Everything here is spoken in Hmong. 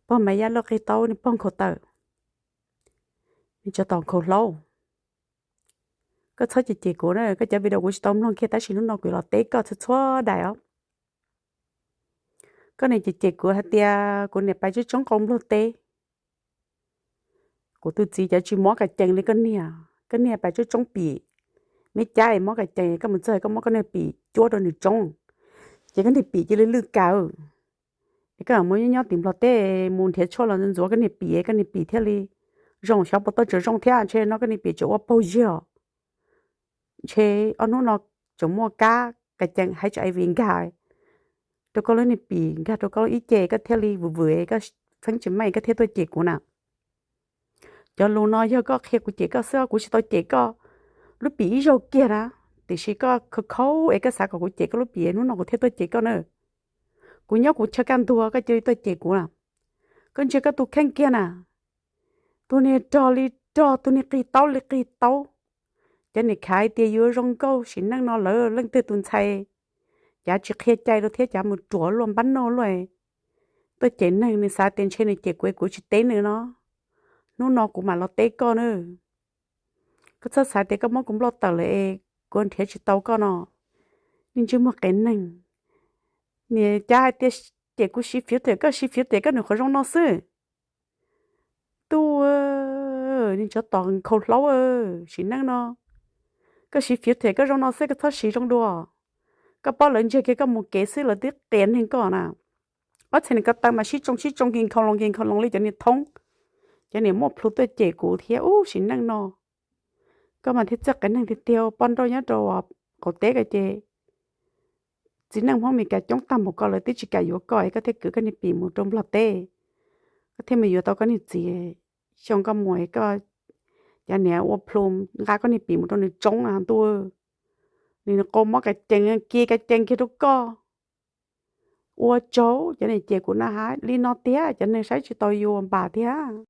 pog Maiv Yaj Lauj Qig Taub niag pog nkhaus taws, niag tsov tom nkhaus hlaub. Koj txhob cem cem kuv na, koj cov video kuv tsis tau mloog kiag tab sis hnub no kuv yuav los teb koj txhua txhua daim os. Koj niag cem cem kuv hais tias kuv niam pais tsob tsoob qau nplog teb. Kuv tus txiv cov tsis mob kas cees li koj niag, koj niag pais tsob tsoob pim, me cab es mob kas cees, koj mus txog koj muab koj niag pim cuab rau nws tsoob, ces koj niag pim cia li lwj kawg. Es koj mus nyob nyob tim nplog teb mus nrhiav tshuaj los ntxuav koj niag pim, koj niag pim thiaj li zoo, xyov puas tau tseem zoo thiab, ntshe no koj niag pim tseem ua paug ziag os. Ntshe ob hnub no tseem muaj kab kas cees HIV nkag rau koj lub niag pim, nkag rau koj lub ib ce, koj thiaj li vwm vwm, koj txheeb tsis meej koj thiaj tuaj cem kuv na. Cov lus no yog koj qhia kuv cem koj xwb, kuv tsis tau cem koj lub pim ib zaug kiag na. Tiam sis koj khaus khaus es koj xav kom kuv cem koj lub pim, hnub no kuv thiaj tuaj cem koj na. Kuv nyob kuv chaw kaj ntug koj cia li tuaj cem kuv na. Koj ntsia koj tus kheej kiag na, tus niag rog li rog, tus niag qig taub li qig taub. Cov niam khav hais tias yuav zoo nkauj sim neej no lawv leej twg tus ntxhais cav tsis qhia cai rau thiab cav mus ruam luaj npab noj luaj. Tuaj cem neeg nws xav tias ntshe nws cem kuv es kuv tsis teb nws no. Hnub no kuv mam los teb koj na. Koj txhob xav tias koj muab kuv nploj tawm lawm es kuv nrhiav tsis tau koj no. Niag ntsej muag qias neeg, niag cav hais tias cem kuv siv filter, koj siv filter koj nws qhuav zoo no xwb. Tub, niag tsov tom nkhaus hlaub, sim neej no koj siv filter koj zoo no xwb, koj txhob siv zoo dua. Koj paub lawv ntsia kiag koj mus kev xwb lawv twb qias neeg koj na. Ob txhais niag ko taw mas sib tsoo sib tsoo nkig nkhaus loos nkig nkhaus loos li cov niag thoob, cov niag muaj plhu tuaj cem kuv thiab ub sim neej no. Koj mas thiaj txawj qias neeg tiag tiag, poj nrauj nyob rau qaum teb ko ces txiv neej Hmoob Mes Kas coob tag npaum ko lawv twb tsis kam yuav koj es koj thiaj kwv koj niag pim mus rau nplog teb. Koj thiaj mus yuav tau koj niag txiv. Xyoo koj mus es koj cov niag ua plhu nqa koj niag pim mus rau nws tsoob na ntuj. Nws qau mob kas cees, kiag kas cees kiag rau koj. Ua tsaug cov niag cem kuv na, hais li no tiag cov neeg saib tsis taus yus npam thiab.